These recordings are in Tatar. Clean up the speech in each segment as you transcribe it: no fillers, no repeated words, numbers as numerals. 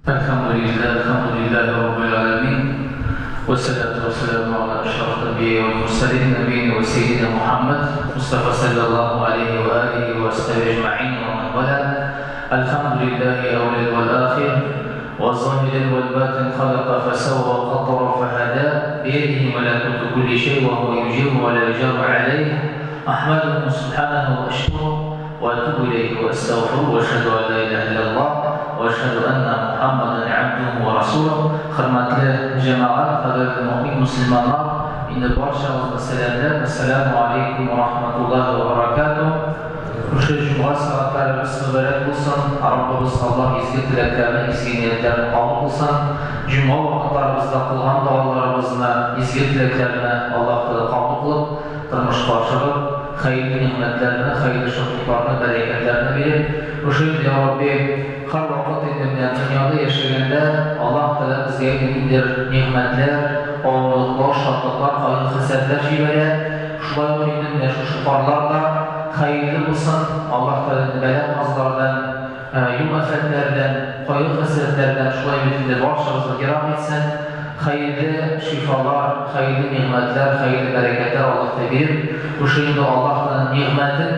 Әлхәмдүлилләһ, әлхәмдүлилләһи раббил галәмин, вәссәлату вәссәламу аля әшрафил әнбияи вәл мөрсәлин, нәбиина вә сәййидина Мухәммәд, Мустафа салләллаһу аләйһи вә алиһи вә асхабиһи әҗмәгыйн вә ман вәла. Әлхәмдүлилләһи әүвәлен вәл ахир, вә заһирен вәл батин, халака фәсәвва вә каддара фәһәдә, биядиһи мәләкүтү күлли шәй вә һүә юҗиру вә лә юҗару аләйһ, әхмәдүһү сүбхәнәһү вә әшкүрүһ, Вә әтүбү иләйһи вә әстәгъфирүһ вә әшһәдү ан лә иләһә илляллаһ вә әшһәдү әннә Мухәммәдән габдүһү вә расүлүһ. Хөрмәтле җәмәгать, кадерле мөэмин мөселманнар, инде барчагызны сәламләп, Әссәләмү аләйкүм вә рахмәтуллаһи вә бәрәкәтүһ. Шушы җомга сәгатьләребез мөбарәк булсын, Раббыбыз Аллаһ изге теләкләрне, изге ниятләрне кабул кылсын. Җомга вакытларыбызда кылган догаларыбызны, изге теләкләрне Аллаһ Тәгалә кабул кылып, тормышка ашырып, хәерле нигъмәтләрне, хәерле шатлыкларны, бәрәкәтләрне биреп, шушы инде, йа Рабби, һәрвакыт инде менә дөньяда яшәгәндә Аллаһ Тәгалә безгә инде ниндидер нигъмәтләр, авырлыклар, шатлыклар, кайгы-хәсрәтләр җибәрә. Шулай ук инде менә шушы карлар да хәерле булсын, Аллаһ Тәгалә инде бәла-казалардан, юл афәтләрдән, кайгы-хәсрәтләрдән шулай бит инде барчабызны ерак итсен. Хәерле шифалар, хәерле нигъмәтләр, хәерле бәрәкәтләр Аллаһ Тәгалә биреп, шушы инде Аллаһ Тәгаләнең нигъмәтен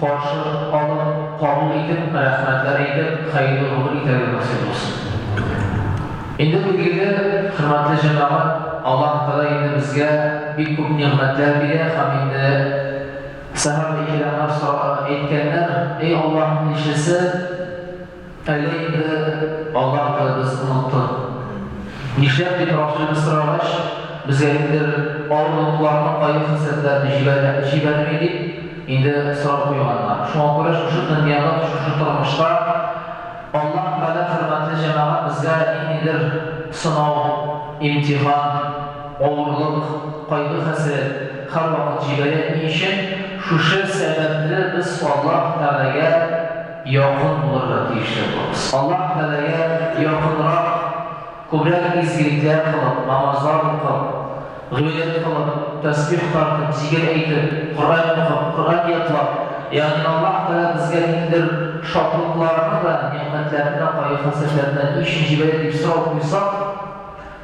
каршы алып, кабул итеп, рәхмәтләр әйтеп, хәерле гомер итәргә насыйп булсын. Инде билгеле, хөрмәтле җәмәгать, Аллаһ Тәгалә инде безгә бик күп нигъмәтләр бирә һәм инде сәхабә кирамнар әйткәннәр, Эй Аллаһның илчесе, Әллә инде Аллаһ Тәгалә безне онытты? Нишләп дип Расүлебез сорагач, безгә ниндидер авырлыкларны, кайгы-хәсрәтләрне җибәрә, җибәрми дип инде сорау куйганнар. Шуңа күрә шушы дөньяда, шушы тормышта Аллаһ Тәгалә, хөрмәтле җәмәгать, безгә ниндидер сынау, имтихан, авырлык, кайгы-хәсрәт һәрвакыт җибәрә. Ни өчен? Шушы сәбәпле без Аллаһ Тәгаләгә якын булырга тиешле булабыз. Аллаһ Тәгаләгә якынрак, күбрәк изгелекләр кылып, намазлар укып, гыйбадәт кылып, тәсбих тартып, зикер әйтеп, Коръән укып, Коръән ятлап, ягъни Аллаһ Тәгалә безгә ниндидер шатлыкларны да, нигъмәтләрне дә, кайгы-хәсрәтләрне дә ни өчен җибәрә дип сорау куйсак,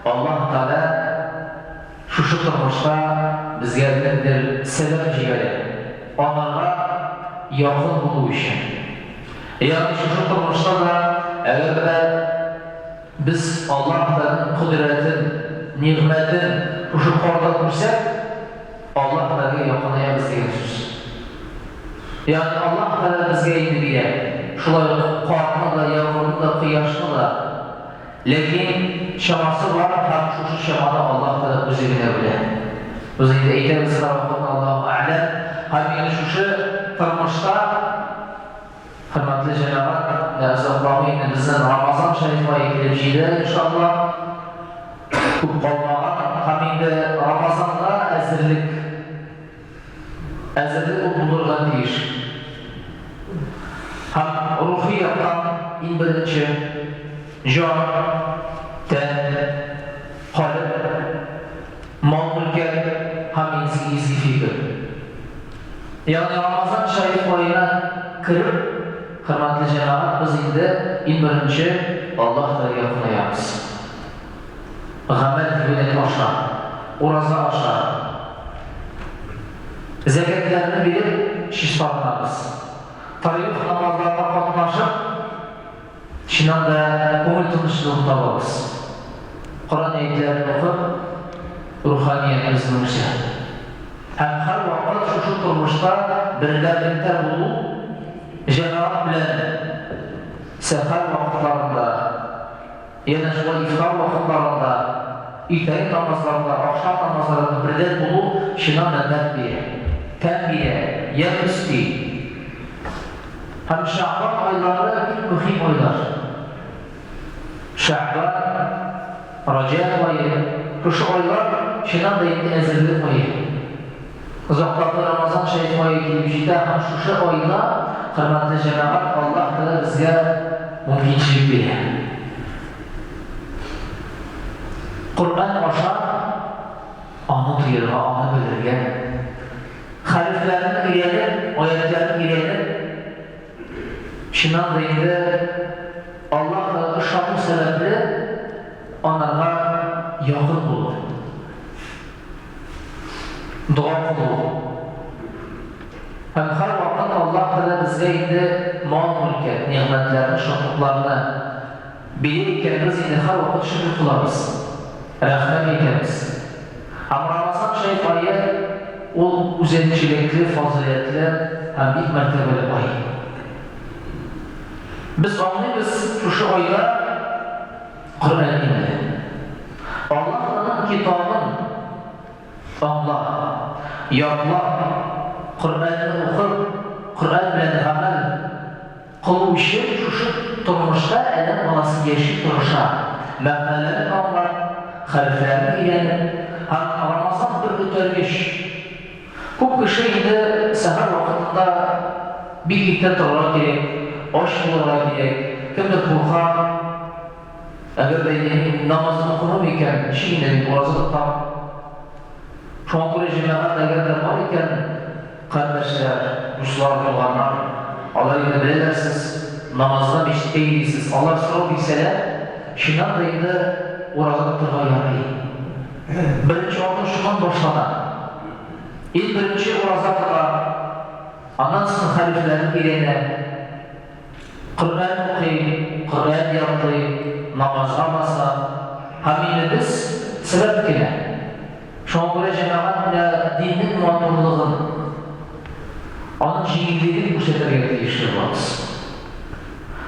Аллаһ Тәгалә шушы тормышта безгә ниндидер сәбәп җибәрә. Анарга якын булу өчен. Ягъни шушы тормышта да, әгәр дә без Аллаһ Тәгаләнең кодрәтен, нигъмәтен шушы карда күрсәк, Аллаһ Тәгаләгә якынаябыз дигән сүз. Ягъни Аллаһ Тәгалә безгә инде бирә, шулай ук карны да, яңгырны да, кояшны да. Ләкин чамасы бар һәм шушы чаманы Аллаһ Тәгалә үзе генә белә. Без инде әйтәбез һәрвакыт Аллаһу әгъләм. Һәм инде шушы тормышта, хөрмәтле җәмәгать, менә озакламый инде безнең Рамазан шәриф ае килеп җитә, иншаллаһ. Күп калмаган. Һәм инде Рамазанга әзерлек, әзерлек ул булырга тиеш. Һәм рухи яктан иң беренче җан, тән, калеб, мал-мөлкәт һәм изге изге фикер. Ягъни Рамазан шәриф аена кереп, хөрмәтле җәмәгать, без инде иң беренче Аллаһ Тәгаләгә якынаябыз. Гамәл гыйбадәт аша, ураза аша. Зәкятләрне биреп чистарынабыз. Таравих намазларына катнашып, чыннан да күңел тынычлыгын табабыз. Коръән аятьләрен укып, руханиятебезне үсә. Һәм һәрвакыт шушы тормышта бердәмлектә булу, җәмәгать белән сәхәр вакытларында, Янә шулай ифтар вакытларында, иртәнге намазларда, ахшам намазларында бердәм булу чыннан да дәрт бирә, тәм бирә, ямь өсти. Һәм Шәгъбан айлары бик мөһим айлар. Шәгъбан, Раҗәб ае, шушы айлар чыннан да инде әзерлек ае. Озакламый Рамазан шәриф ае килеп җитә һәм шушы айда, хөрмәтле җәмәгать, Аллаһ Тәгалә безгә мөмкинчелек бирә. Коръән аша аны тоерга, аны белергә. Хәрефләрен өйрәнеп, аятьләрен өйрәнеп, чыннан да инде Аллаһ Тәгаләгә ышану сәбәпле анарга якын булу, дога кылу. Һәм һәрвакыт Аллаһ Тәгалә безгә инде мал-мөлкәт, нигъмәтләрне, шатлыкларны бирә икән, без инде һәрвакыт шөкер кылабыз, рәхмәт әйтәбез. Һәм Рамазан шәриф ае ул үзенчәлекле, фазыйләтле һәм бик мәртәбәле ай. Без аңлыйбыз, шушы айда Коръән иңде. Аллаһ аның китабын аңлап, ятлап, Коръәнне укып, Коръән белән гамәл кылу өчен шушы тормышта адәм баласы яши, тырыша, мәгънәләрен аңлап, хәрефләрен өйрәнеп һәм Рамазан бер өтәргеч. Күп кеше инде сәхәр вакытында бик иртә торырга кирәк, ач булырга кирәк, кемдер курка, әгәр дә инде мин намазны укымыйм икән, ничек инде мин ураза тотам? Шуңа күрә җәмәгать әгәр дә бар икән, кардәшләр, дуслар, туганнар, алар инде беләләр сез намазга мәчеткә йөрисез, алар сорау бирсәләр, чыннан да инде ураза тотырга ярый. Беренче адым шуннан башлана. Ил беренче ураза тота, аннан соң хәрефләрен өйрәнә, Коръән укый, Коръән ятлый, намазга баса. Һәм инде без сәбәп кенә. Шуңа күрә җәмәгать менә диннең матурлыгын, аның җиңеллеген күрсәтергә тиешле булабыз.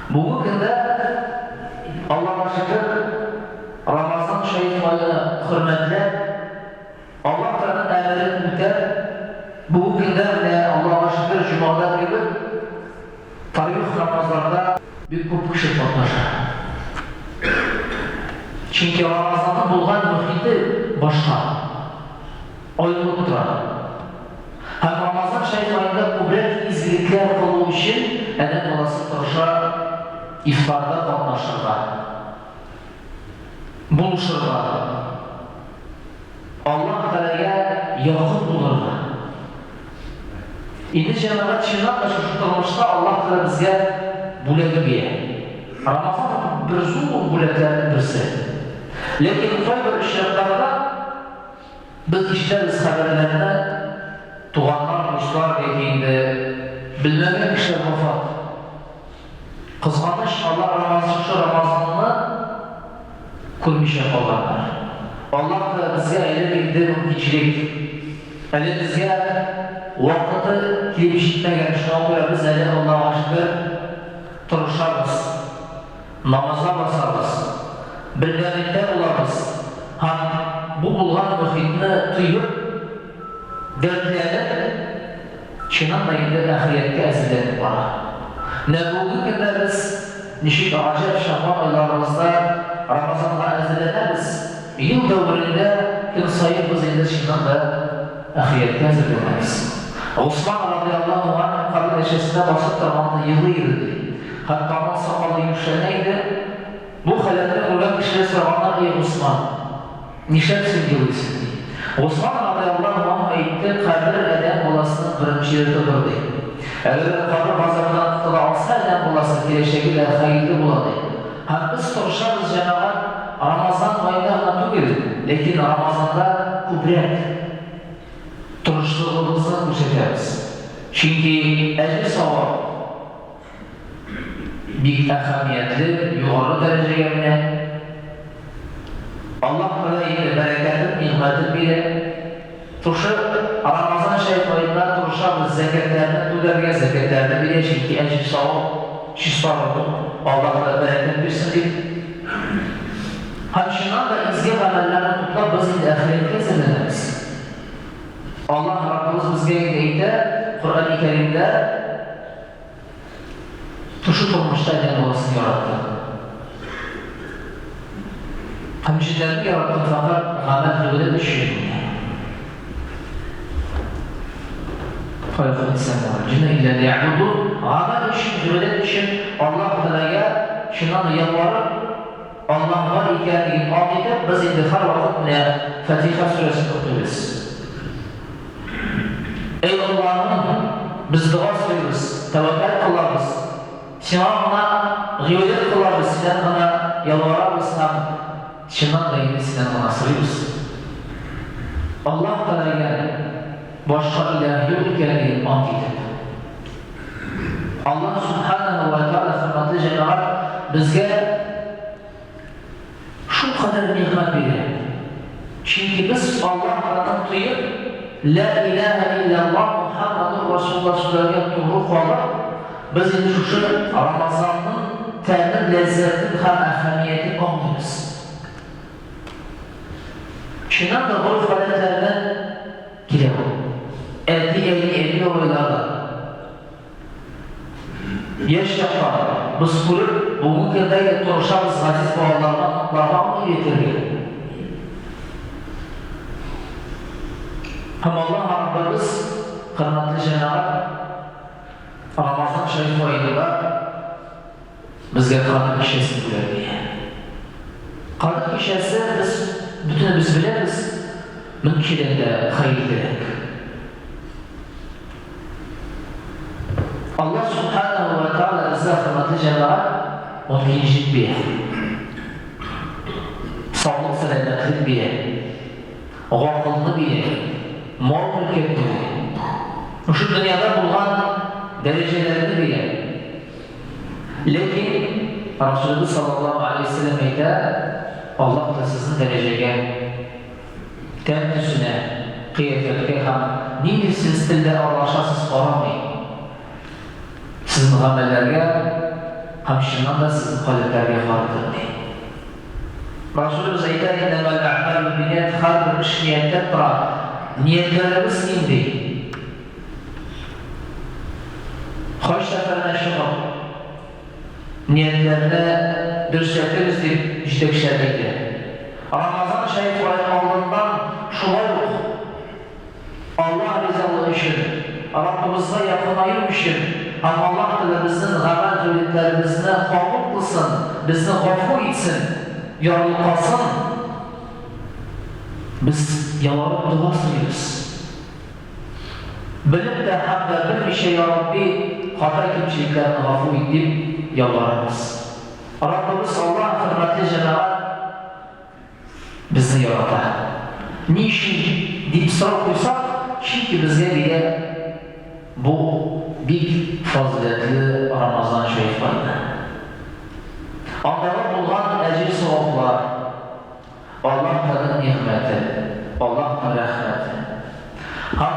Бүгенге көндә, Аллага шөкер, Рамазан шәриф ае хөрмәтләп, Аллаһ Тәгаләнең әмерен үтәп, бүгенге көндә менә, Аллага шөкер, җомгада кебек тарвих намазларда бик күп кеше катнаша. Чөнки Рамазанның булган мөхите башка, аерылып тора. Һәм Рамазан шәриф аенда күбрәк изгелекләр кылу өчен адәм баласы тырыша ифтарда катнашырга. Булышырга, Аллаһ Тәгаләгә якын булырга. Инде җәмәгать чыннан да шушы тормышта Аллаһ Тәгалә безгә бүләге бирә. Рамазан бер зур бүләкләрнең берсе. Ләкин кайбер очракларда без ишетәбез хәбәрләрне, туганнар, дуслар яки инде белмәгән кешеләр вафат. Кызганыч, алар Рамаз шушы Рамазанны күрмичә калганнар. Аллаһ та безгә әле бирде мөмкинчелек. Әле безгә вакыты килеп җитмәгән, шуңа күрә без әле, Аллага шөкер, тырышабыз, намазга басабыз, бердәмлектә булабыз һәм бу булган мохитне тоеп, дәртләнеп, Чыннан да инде әхирәткә әзерләнеп бара. Менә бүгенге көндә без ничек Раҗәб, Шәгъбан айларыбызда Рамазанга әзерләнәбез, ел дәверендә көн саен без инде чыннан да әхирәткә әзерләнәбез. Госман радыяллаһу анһу кабер янәшәсендә басып торганда елый иде, ди. Хәтта аның сакалы юешләнә иде. Бу халәтне күргән кешеләр сораганнар, Эй Госман! Нишләп син елыйсың? ди. Госман радыяллаһу анһу әйтте, Кабер адәм баласының беренче йортыдыр, ди. Әгәр дә кабер газабыннан котыла алса адәм баласы, киләчәге дә хәерле була, ди. Һәм без тырышабыз, җәмәгать, Рамазан аенда гына түгел, ләкин Рамазанда күбрәк тырышлыгыбызны күрсәтәбез. Чөнки әҗер-савап бик әһәмиятле, югары дәрәҗәгә менә. Аллаһ Тәгалә инде бәрәкәтен, нигъмәтен бирә. Шушы Рамазан шәриф аенда тырышабыз зәкятләрне түләргә, зәкятләрне бирә, чөнки әҗер-савап чистарыну, Аллаһ Тәгалә бәрәкәт бирсен дип. Һәм чыннан да изге гамәлләрне туплап без инде әхирәткә әзерләнәбез. Аллаһ Раббыбыз безгә инде әйтә Коръәни Кәримдә, Шушы тормышта адәм баласын яраттым. Һәм җеннәрне яраттым фәкать гамәл гыйбадәт өчен генә. Халәкал инсана вәл җиннә илля лиябудун. Гамәл өчен, гыйбадәт өчен Аллаһ Тәгаләгә чыннан да ялварып, Аллаһ бар икәнлеген ан итеп, без инде һәрвакыт менә Фатиха сүрәсен укыйбыз. Әй Аллаһым, без дога сорыйбыз, тәвәккәл кылабыз. Сиңа гына гыйбадәт кылабыз, Синнән гына ялварабыз һәм чыннан да инде Синнән гына сорыйбыз. Аллаһ Тәгаләдән башка илаһ юк икәнлеген ант итеп. Аллаһ Сүбхәнәһү вә Тәгалә, хөрмәтле җәмәгать, безгә шулкадәр нигъмәт бирә. Чөнки без Аллаһ Тәгаләне тоеп, Лә илаһә илляллаһ Мухәммәдүр Расулуллаһ сүзләргә тугры калып, без инде шушы Рамазанның тәмен, ләззәтен һәм әһәмиятен аңлыйбыз. Чыннан да гореф-гадәтләрдән килә бу. Әти-әни, әби-бабайлардан. Яшь чакта без күреп, бүгенге көндә дә тырышабыз газиз балаларга, оныкларга аны өйрәтергә. Һәм Аллаһ Раббыбыз, хөрмәтле җәмәгать, Рамазан шәриф аенда безгә Кадер кичәсен бүләк итә. Кадер кичәсе, без бөтенебез беләбез, мең кешедән дә хәерлерәк. Аллаһ Субханаһу ва Тааля безгә, хөрмәтле җәмәгать, мөмкинчелек бирә. Саулык, сәламәтлек бирә. Гакылны бирә. Мал-мөлкәтне бирә. Шушы дөньяда булган дәрәҗәләрне бирә. Ләкин Расулыбыз саллаллаһу алейһи ва сәлләм әйтә, Аллаһ та сезнең дәрәҗәгә, тән төсенә, кыяфәткә һәм нинди сез телдә аралашасыз карамый. Сезнең гамәлләргә һәм чыннан да сезнең калебләргә карыйдыр, ди. Расулыбыз әйтә, Иннәмәл әгъмалу бинният, һәрбер эш нияттән тора. Ниятләребез нинди? Хаҗ сәфәренә чыгып, ниятләрне дөресләтегез, дип җитәкчеләр әйтә. Рамазан шәриф ае алдыннан шулай ук Аллаһ ризалыгы өчен, Раббыбызга якынаю өчен һәм Аллаһ Тәгалә безнең гамәл-гыйбадәтләребезне кабул кылсын, безне гафу итсен, ярлыкасын, без ялварып дога сорыйбыз. Белеп тә һәм дә белмичә, Я Рабби, хата-кимчелекләрне гафу ит, дип ялварабыз. Раббыбыз Аллаһ, хөрмәтле җәмәгать, безне ярата. Ни өчен дип сорау куйсак, чөнки безгә бирә бу бик фазыйләтле Рамазан шәриф аена. Андагы булган әҗер-саваплар, Аллаһ Тәгаләнең нигъмәте, Аллаһның рәхмәте. Һәм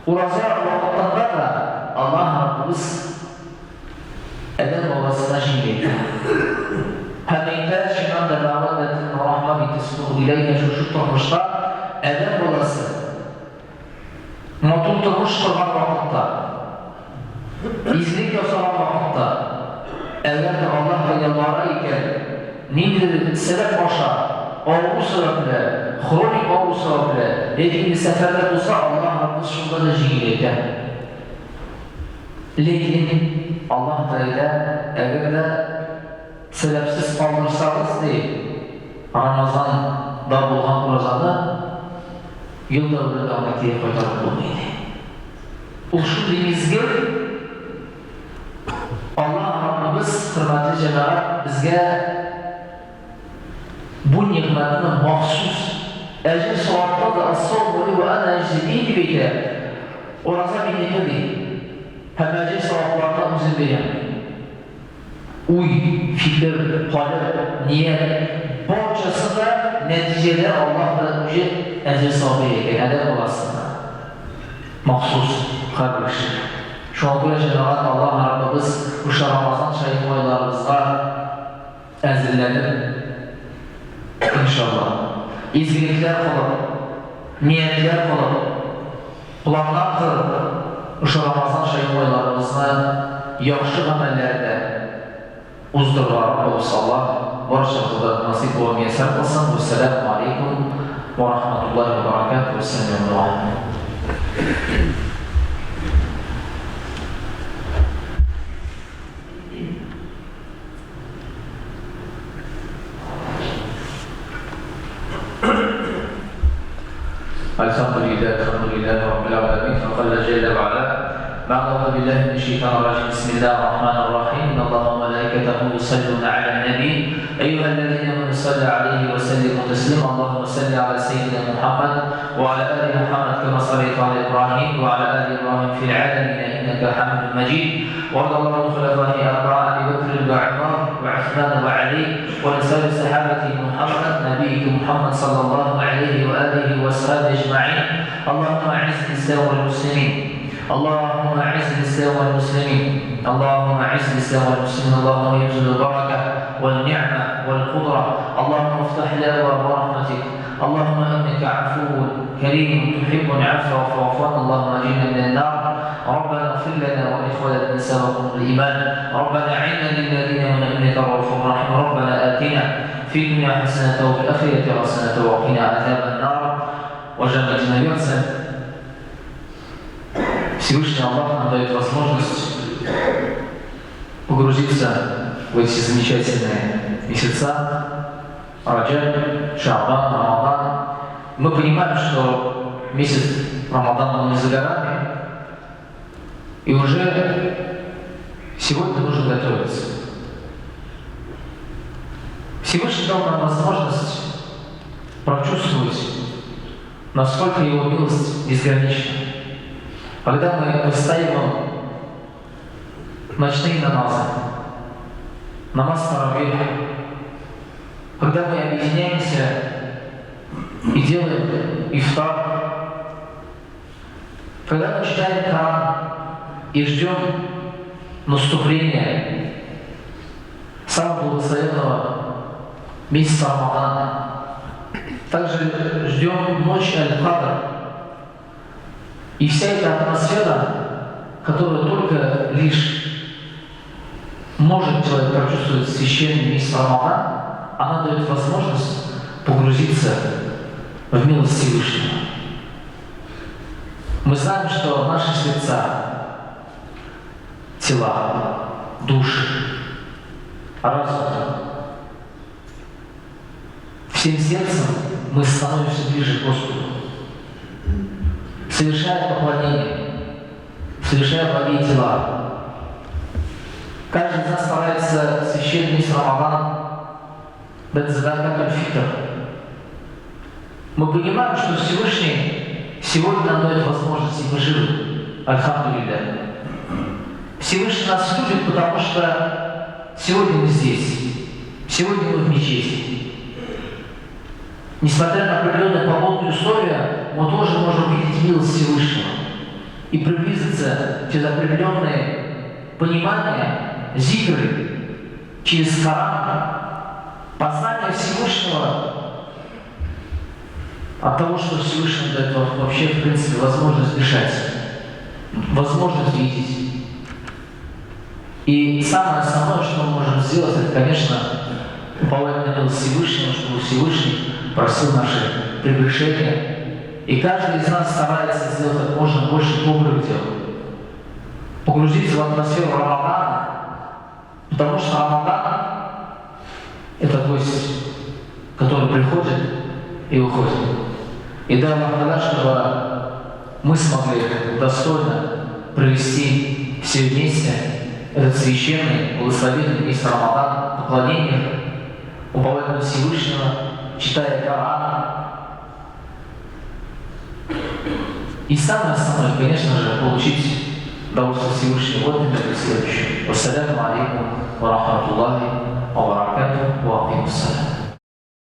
ураза вакытында да Аллаһ Раббыбыз адәм баласына җиңеләйтә. Һәм әйтә, чыннан да мәвәддәтен вә рахмә литәскүнү иләйһә шушы тормышта адәм баласы матур тормыш корган вакытта, изгелек ясаган вакытта, әгәр дә Аллаһка ялвара икән, ниндидер сәбәп аша, авыру сәбәпле, хроник авыру сәбәпле, яки инде сәфәрдә булса, Аллаһ Раббыбыз шунда да җиңеләйтә. Ләкин Аллаһ Тәгалә, әгәр дә сәбәпсез калдырсагыз, ди, Рамазанда булган уразаны ел дәверендә аны кире кайтарып булмый, ди. Ул шундый мизгел, Аллаһ Раббыбыз, хөрмәтле җәмәгать, безгә бу нигъмәтне махсус, әҗер-савапны да Ас-сауму ли ва ана әҗзи бихи дип әйтә, ураза минеке, ди, һәм әҗер-савапларны үзем бирәм, ди. Уй, фикер, калеб, ният, барчасы да нәтиҗәдә Аллаһ белән үзе әҗер-савап бирә икән адәм баласына. Махсус һәрбер кешегә. Шуңа күрә, җәмәгать, Аллаһ Раббыбыз шушы Рамазан шәриф айларыбызга әзерләнеп, иншаллаһ, изгелекләр кылып, ниятләр кылып, Планнар корып, шушы Рамазан шәриф айларыбызны яхшы гамәлләрдә уздырырга Раббыбыз Аллаһ барчабызга да насыйп вә мияссәр кылсын. Вәссәламү алейкум вә рахматуллаһи вә бәрәкәтүһ. Вәссәламү дога. الحمد لله الحمد لله رب العالمين فقال جل وعلا بعد أعوذ بالله من الشيطان الرجيم بسم الله الرحمن الرحيم إن الله وملائكته يصلون على النبي أيها الذين آمنوا صلوا عليه وسلموا تسليما اللهم صل على سيدنا محمد وعلى آل محمد كما صليت على إبراهيم وعلى آل إبراهيم في العالمين إنك حميد مجيد وارض الله عن خلفائه أربعة أبي بكر وعمر وعثمان وعلي ولسائر صحابة محمد نبيك محمد صلى الله عليه وآله وأصحابه أجمعين اللهم أعز الإسلام والمسلمين اللهم أعز الإسلام والمسلمين اللهم أعز الإسلام والمسلمين اللهم ينزل البركة والنعمة والقدرة اللهم افتح لنا أبواب رحمتك اللهم إنك عفو كريم تحب العفو فاعف عنا اللهم أجرنا من النار ربنا اغفر لنا ولإخواننا الذين سبقونا بالإيمان ربنا أعنا للذين آمنوا إنك رؤوف رحيم ربنا آتنا في الدنيا حسنة وفي الآخرة حسنة وقنا عذاب النار. Уважаемые единоверцы, Всевышний Аллах нам дает возможность погрузиться в эти замечательные месяца Раджаб, Шаабан, Рамадан. Мы понимаем, что месяц Рамадан, он не за горами, и уже сегодня нужно готовиться. Всевышний дал нам возможность прочувствовать, насколько Его милость безгранична. Когда мы выстаиваем ночные намазы, намаз таравих, когда мы объединяемся и делаем ифтар, когда мы читаем Коран и ждем наступления самого благословенного месяца Рамадана, также ждем ночь Аль-Кадр. И вся эта атмосфера, которую только лишь может человек прочувствовать в священный месяц Рамадан, она дает возможность погрузиться в милость Всевышнего. Мы знаем, что наши сердца, тела, души, разум, всем сердцем мы становимся ближе к Господу, совершая поклонение, совершая благие дела. Каждый из нас старается священный месяц Рамадан дать закат фитр. Мы понимаем, что Всевышний сегодня нам дает возможность, и мы живы. Альхамдулилля. Всевышний нас любит, потому что сегодня мы здесь, сегодня мы в мечети. Несмотря на определенные погодные условия, мы тоже можем видеть милость Всевышнего и приблизиться через определенные понимания, зикры, через Коран, познание Всевышнего от того, что Всевышний дает вообще, в принципе, возможность дышать, возможность видеть. И самое основное, что мы можем сделать, это, конечно, уповать на милость Всевышнего, чтобы Всевышний просил наши прегрешения. И каждый из нас старается сделать как можно больше добрых дел. Погрузиться в атмосферу Рамадана, потому что Рамадан – это гость, который приходит и уходит. И дай Аллах, чтобы мы смогли достойно провести все вместе этот священный, благословенный месяц Рамадан, поклонение, уповать на Всевышнего, читая Коран. И самое основное, конечно же, получить довольство Всевышнего в этом и следующем. Вассаляму алейкум ва рахматуллахи ва баракатуху ва акимус салам.